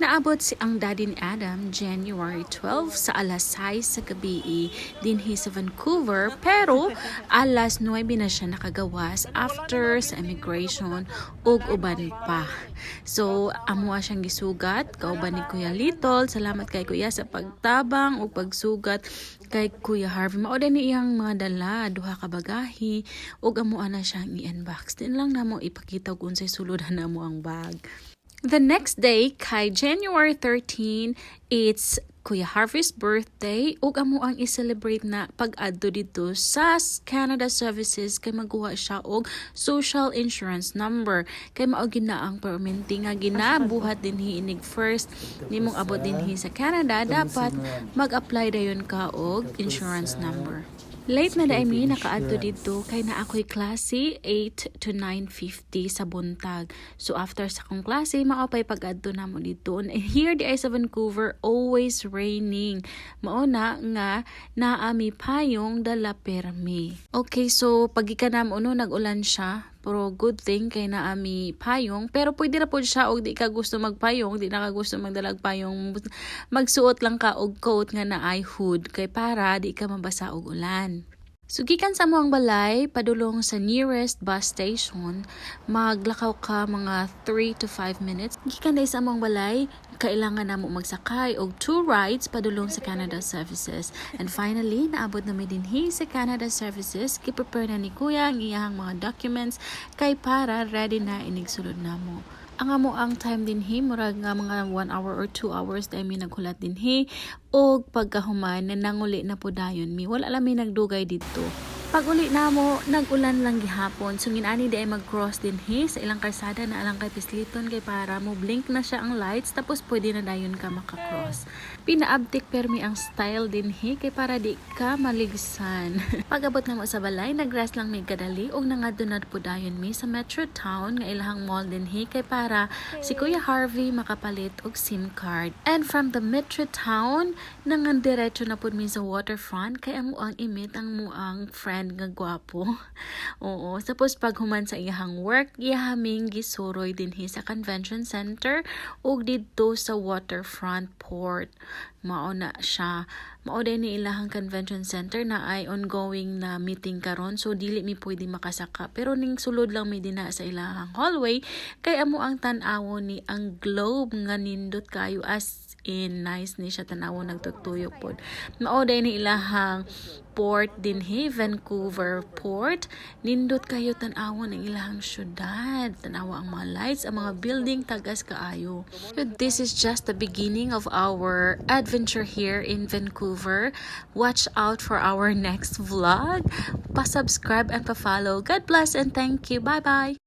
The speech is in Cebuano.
Naabot si ang daddy ni Adam January 12 sa alas 6 sa gabi dinhi sa Vancouver, pero alas 9 na siya nakagawas after sa immigration ug uban pa. So amo siyang gisugat kauban ni Kuya Little. Salamat kay Kuya sa pagtabang ug pagsugat kay Kuya Harvey. Mao ni iyang mga dala, duha ka bagahi, ug amo na siyang i-unbox. Din lang namo ipakita kung unsay sulod namo ang bag. The next day, kay January 13, it's Kuya Harvey's birthday ug amo ang i-celebrate na pag-adto dito sa Canada Services kay magkuha siya og social insurance number kay mao gyud na ang permanente nga ginabuhat dinhi. Inig first nimong abot dinhi sa Canada, dapat mag-apply dayon ka og insurance number. Late na diay mi nakaadto dito kay naa ako'y klase 8 to 9:50 sa buntag. So after sa akong klase, mao pay pag-adto namo dito. And here diay sa Vancouver, always raining. Mao na nga naa mi payong dala permi. Okay, so pagikan namo no, nag-ulan siya. Pero good thing kay naa mi payong. Pero pwede ra pod siya og di ka gusto magpayong, di na ka gusto magdalag payong, magsuot lang ka og coat nga naay hood kay para di ka mabasa og ulan. So gikan sa among balay padulong sa nearest bus station, maglakaw ka mga 3 to 5 minutes. Gikan diay sa among balay, kailangan namo magsakay og two rides padulong sa Canada Services. And finally, naabot na mi dinhi sa Canada Services. Gi-prepare na ni Kuya ang iyahang mga documents kay para ready na inig sulod namo. Ang amo ang time dinhi, murag nga mga 1 hour or 2 hours dahil mi naghulat dinhi, og pagkahuman na nanguli na po dayon mi. Wala lang mi nagdugay didto. Pag uli namo, nag-ulan lang gihapon. So inani diay mag-cross dinhi sa ilang kalsada na alang kay pisliton kay para mo blink na siya ang lights, tapos pwede na dayon ka maka-cross. Pinaabtik permi ang style dinhi kay para di ka maligsan. Pag-abot namo sa balay, nag-rest lang mi kadali ug nangadto na po dayon mi sa Metrotown nga ilahang mall dinhi kay para si Kuya Harvey makapalit og SIM card. And from the Metrotown, nangandiretso na pud mi sa Waterfront kay amo ang i-meet ang amoang friend nga gwapo. Oo, tapos pag human sa iyahang work, iyahaming gisuroy dinhi sa convention center ug didto sa Waterfront Port. Mao na siya. Mao din ni ilahang convention center na ay ongoing na meeting karon, so dili mi pwede makasaka. Pero ning sulod lang mi dinha sa ilahang hallway kay amo ang tan-awon ni ang globe nga nindot kayo, as in nice ni siya tan-awon, nagtutuyok pod. Mao din ni ilahang port dinhi, Vancouver Port. Nindot kayo tan-awon ang ilahang syudad. Tan-awa ang mga lights, ang mga building, tagas kaayo. So this is just the beginning of our adventure here in Vancouver. Watch out for our next vlog. Pa-subscribe and pa-follow. God bless and thank you. Bye-bye.